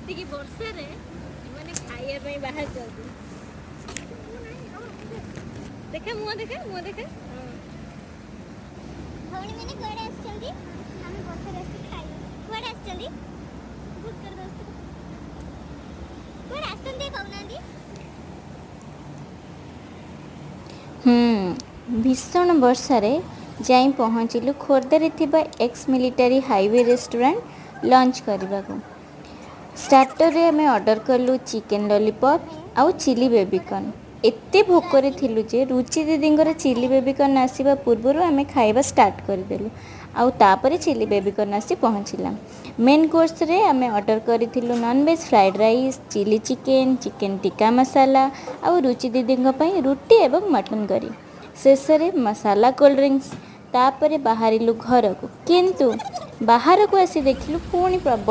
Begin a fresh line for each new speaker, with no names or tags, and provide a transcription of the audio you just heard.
ଏତିକି ବର୍ଷାରେ ଏମାନେ ଖାଇବା ପାଇଁ ବାହାରିଛନ୍ତି। ଦେଖା, ମୁହଁ ଦେଖା, ମୁହଁ ଦେଖା।
ଭଉଣୀ ମାନେ, କୁଆଡ଼େ ଆସିଛନ୍ତି? ଆମେ ବର୍ଷାରେ ଆସିଛୁ ଖାଇବା। କୁଆଡ଼େ ଆସିଛନ୍ତି? ଭୁକର ଦୋସ୍ତ, କୁଆଡ଼େ ଆସିଛନ୍ତି କହୁନାହାନ୍ତି?
ଭୀଷଣ ବର୍ଷାରେ ଯାଇ ପହଞ୍ଚିଲୁ ଖୋର୍ଦ୍ଧାରେ ଥିବା X military highway restaurant launch କରିବାକୁ। ଷ୍ଟାର୍ଟରରେ ଆମେ ଅର୍ଡ଼ର କଲୁ ଚିକେନ୍ ଲଲିପପ୍ ଆଉ ଚିଲି ବେବିକର୍ନ। ଏତେ ଭୋକରେ ଥିଲୁ ଯେ ରୁଚି ଦିଦିଙ୍କର ଚିଲି ବେବିକର୍ନ ଆସିବା ପୂର୍ବରୁ ଆମେ ଖାଇବା ଷ୍ଟାର୍ଟ କରିଦେଲୁ ଆଉ ତାପରେ ଚିଲି ବେବିକର୍ନ ଆସି ପହଞ୍ଚିଲା। ମେନ୍ କୋର୍ସରେ ଆମେ ଅର୍ଡ଼ର କରିଥିଲୁ non veg fried rice, chilli chicken, chicken tikka masala ଆଉ ରୁଚି ଦିଦିଙ୍କ ପାଇଁ ରୁଟି ଏବଂ ମଟନ୍ କରି। ଶେଷରେ ମସାଲା କୋଲ୍ଡ ଡ୍ରିଙ୍କସ୍। ତାପରେ ବାହାରିଲୁ ଘରକୁ, କିନ୍ତୁ ବାହାରକୁ ଆସି ଦେଖିଲୁ ପୁଣି ପ୍ରବଳ